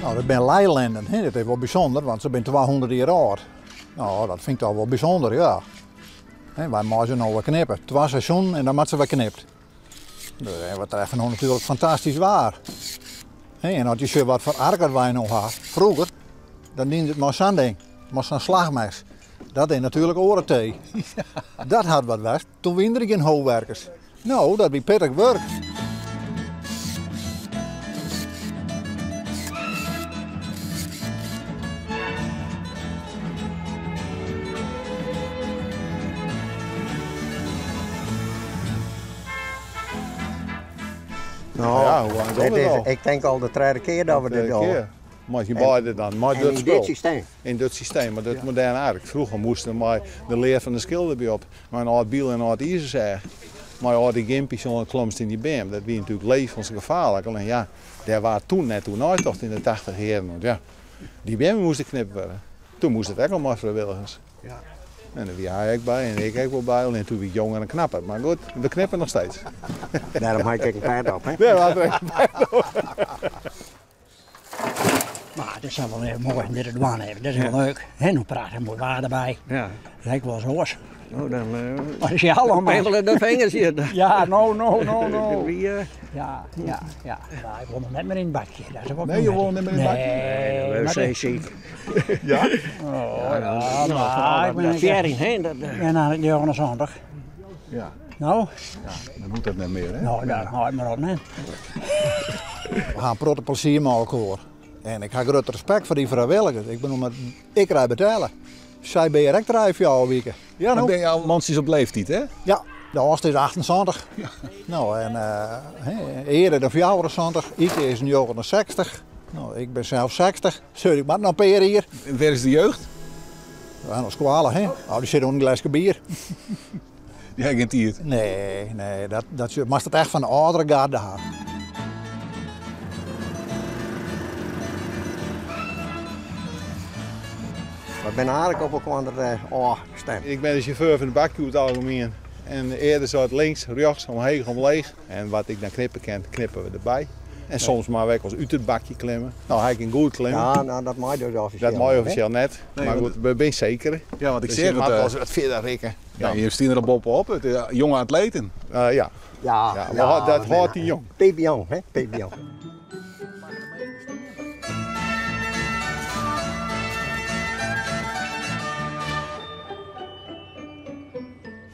No, dat binne Leyland'en, hè. Dat is wol bysûnder, want se binne 200 jier âld. No, dat fyn ik toch wol bysûnder, ja. Hè, wy meie se no wer knippe. Twa seizoenen en dan moat se wer knipt. Dus, we treffe no natuerlik fantastysk waar. Hè, en as je sjogge wat foar ark dat wy no ha, froeger, dan dienen se it mei sa'n ding, mei sa'n slachmes. Dat is natuerlik oare tee. Dat hat wat west. Toen wienen der gjin howerkers. No, dat wie pittich wurk. No, ja, hoe lang dit is is, ik tink al de tredde kear dat we dit dogge. Mei je beide dan, mei En dat yn spul. dit systeem. In dat systeem, mar dat moderne ark. Froeger moasten we mei de lear fan de skil derby op. Mei in âld byl en in âld izerseach. Mei âlde gimpies oan klomst yn dy beam. Dat wie natuerlik levensgefaarlik. Allinne ja, dêr waard toen net oer neitocht yn de tachtich jierren. Want ja, dy beammen moasten knipt wurde. Toen moast it ek al mei frijwilligers. Ja. En dêr wie hy ek by en ik ek wol by. Allinne toen wie ik jonger en knapper. Mar goed, we knippe noch steeds. Dêrom ha ik ek in pet op, hè? Dêrom hat er ek in pet op. Mar it is wol even moai om dit te dwaan even. Dat is wol leuk. Hè, no prachtich moai waar derby. Ja. Lijkt wel eens oars. No dan. Maar is je al Pegelen de vingers hier. Ja, no, no, no, no. Wie, Ja, ja, ja. Maar ik wil nog net meer in het bakje. Dat is ook Nee, je wil net meer in het bakje? Nee, Nee, maar we ziek. Ja? Oh, ja, Nou, maar ik ben dat fjering, hè? Dat, Ik ben eigenlijk 79. Ja. Nou? Ja, dan moet dat net mear, hè? Nou, daar hou ik maar op, hè. We ha in protte plezier mei elkoar. En ik ha grut respect foar dy frijwilligers. Ik bedoel, mar ik krij betelle. Sy binne hjir ek trije, fjouwer wike. Ja, no. no. Dat binne al mantsjes op leeftiid, hè? Ja, de âldste is 78. No, en uh, de 74, Ike is 69. No, ik bin sels 60. Sorry, ik moat noch in pear jier. En wêr is de jeugd? Ja, noch skoalle, hè? Oh, dy sit oan in gleske bier. Dy ha gjin tiid? Nee, nee, dat, dat moatst it echt fan de âldere garde ha. We binne aardich op elkoar ôfstimd. Ik bin de sjauffeur fan de bakje oer it algemien. En earder seit links, rjochts, omheech, omleech. En wat ik dan knippe kin, knippe we derby. En soms moatte we ek wolris út it bakje klimme. No, hy kin goed klimme. Ja, no, dat mei dus offisjeel Dat mei offisjeel net. Nee, mar want goed, we binne seker. Ja, want ik Dus seach je moat it. wolris wat fierder rikke. Ja, je steane der boppe-op. It is jonge atleten. Ja. Ja, Ja, mar dat hâldt dy jong. Piepjong, hè? Piepjong.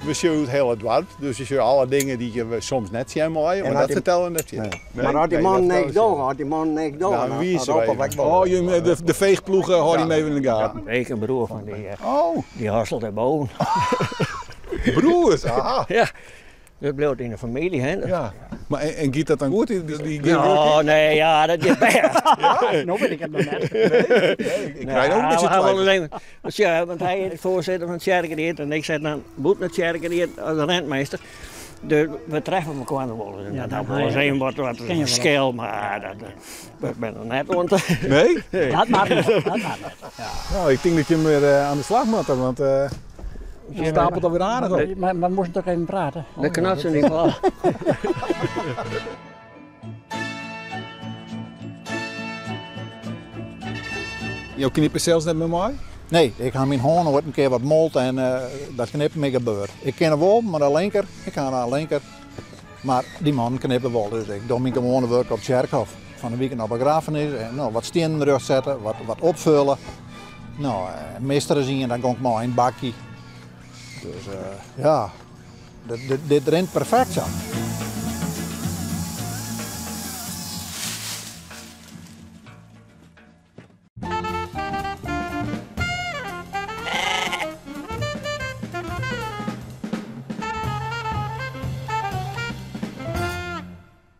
We sjogge it hiele doarp, dus je sjogge alle dingen dy't je soms net sjen meie, mar dat fertelle we net fierder. Nee. Mar as dy man niks dogge, as dy man niks dogge, dan wie dan se roppe even. we ek wol. Oh, jim, de feechploech hâldt jim even yn de gaten. Ik in broer fan dy, Oh. dy hosselt dêrboven. Broers, aha. Ja, dat bliuwt yn de famylje, hè. Ja. Mar en, en giet dat dan goed, dy, dy gearwurking? Oh, nee, ja, dat giet bêst. Ja? No wit ik it noch net. Nee, nee, ik krij no in bytsje twivel. Ja, want hy is de foarsitter fan de tsjerkeried en ik sit dan bûten de tsjerkeried as rentmeester. Dus we treffe mekoar noch wolris. En dat hat wolris even wat, wat ferskil, mar dat, we binne noch net oan Nee? Dat moat net, dat moat net. Ja. No, ik tink dat jim wer oan de slach moatte, want it stapelt alwer aardich op. Mar we moasten toch even prate? De knotsen die wol. Jo knippe sels net mear mei? Nee, ik ha myn hân oait in kear wat mold en dat knippen is gebeurd. Ik kin wol mei de linker, ik ha in linker, mar dy mannen knippe wol. Dus ik doch myn gewoane wurk op tsjerkhôf. Fan de wike op begraffenis en no, wat stiennen rjocht sette, wat, wat opfulle. No, mist der ris ien, dan gong ik mei yn it bakje. Dus ja, dit, dit rint perfekt sa.